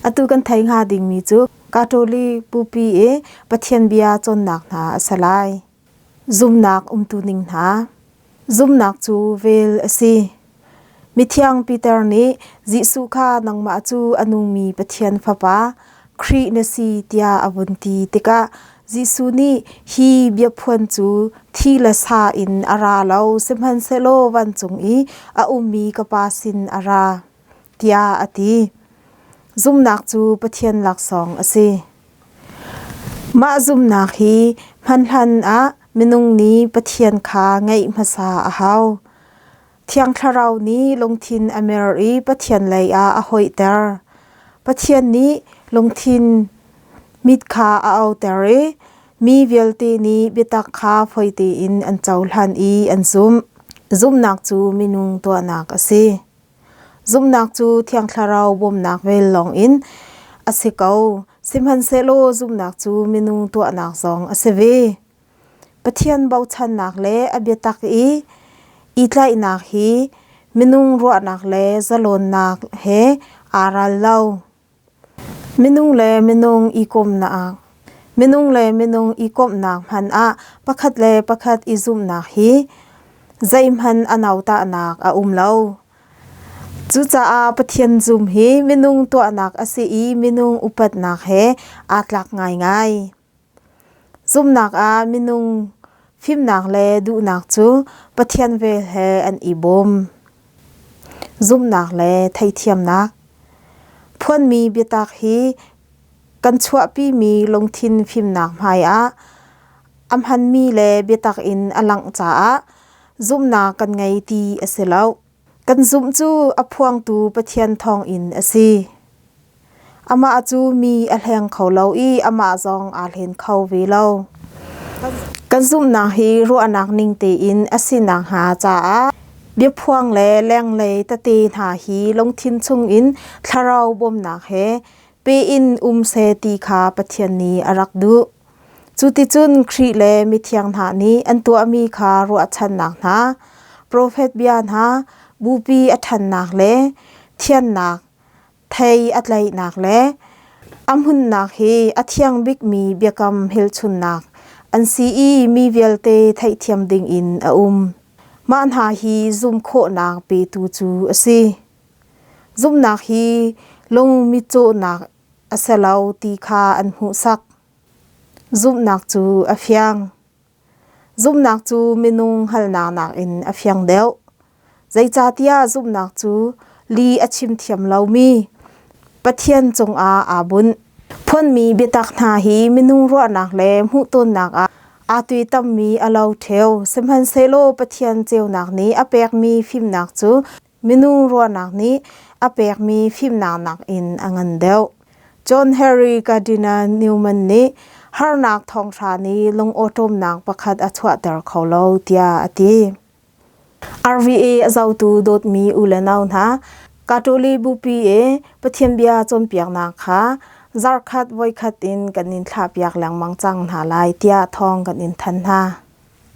Atu kan thei hnga dingmi cu Catholic Bupi i Pathian bia cawnnak hna a si lai. Zumnak umtu ning hna. Zumnak cu vel a si. Mithiang Peter nih Jesuh kha nangmah cu a nungmi Pathian Fapa, Khrih na si tiah a vun ti tikah Jesuh nih hi biaphuan cu thi le sa in a ra lo, sihmanhsehlaw vancung i a ummi ka Pa sin a ra, tiah a ti. Zumnak cu Pathian laksawng a si. Mah zumnak hi hmanhlan ah minung nih Pathian kha ngeih hmasa a hau. Thiang Thlarau nih lungthin a mer i Pathian lei ah a hoihter. Pathian nih lungthin mit kha a auter i mi vialte nih biatak kha fawi tein an cohlan i an zumh. Zumhnak cu minung tuahnak a si. Zumhnak cu Thiang Thlarau bawmnak vel lawngin a si ko. Sihmanhsehlaw zumhnak cu minung tuahnak zong a si ve. Pathian bochannak le a biatak i i tlaihnak hi minung ruahnak le zalawnnak he aa ral lo. Minung le minung i komhnak Minung le minung i komhnak hmanh ah pakhat le pakhat i zumhnak hi zeihmanh a nautahnak a um lo. Cucaah Pathian zum hi minung tuahnak a si i minung upatnak he aa tlak ngaingai. Zumhnak ah minung fimnak le duhnak cu Pathian vel he an i bawm. Zumhnak le theithiamnak Phuanmi biatak hi kan chuahpimi lungthin fimnak hmaiah a hmanmi le biatak in a langh caah zumhnak kan ngei ti a si lo. Kan zumh cu a phuangtu Pathian thawngin a si. Amah cu mi a hleng kho lo i amah zong aa hlen kho ve lo. Kan zumhnak hi ruahnak ning tein a si nakhnga caah biaphuang le lenglei tete hna hi lungthin chungin thlarau bawmnak he pe in um seh ti kha Pathian nih a rak duh. Cuticun Khrih le mithiang hna nih an tuahmi kha ruahchannak hna, profet bia hna, bupi a ṭhannak le thiannak, thei a tlaihnak le a hmunnak hi a thiang bikmi biakam hmelchunhnak an si i mi vialte theihthiam dingin a um. Mah hna hi zumh khawhnak petu cu a si. Zumhnak hi lung mitcawhnak a si lo ti kha an hmuhsak. Zumhnak cu a fiang. Zumhnak cu minung halnak nakin a fiang deuh. Zeicahtiah zumhnak cu li a chim thiam lomi Pathian cungah aa bunh. Phuanmi biatak hna hi minung ruahnak le hmuhtonnak ah aa tuitammi a lo ṭheo. Sihmanhsehlaw Pathian ceunak nih a pekmi fimnak cu minung ruahnak nih a pekmi fimnak nakin a ngan deuh. John Henry Gardiner Newman nih harnak thonghra nih lungawṭawmnak pakhat a chuahter kho lo tiah a ti. RVA a zotu dawtmi u le nau hna, Katoli Bupi i Pathian bia cawnpiaknak kha zarkhat voikhat in kan in thlahpiak lengmang cang hna lai tiah thawng kan in thanh hna.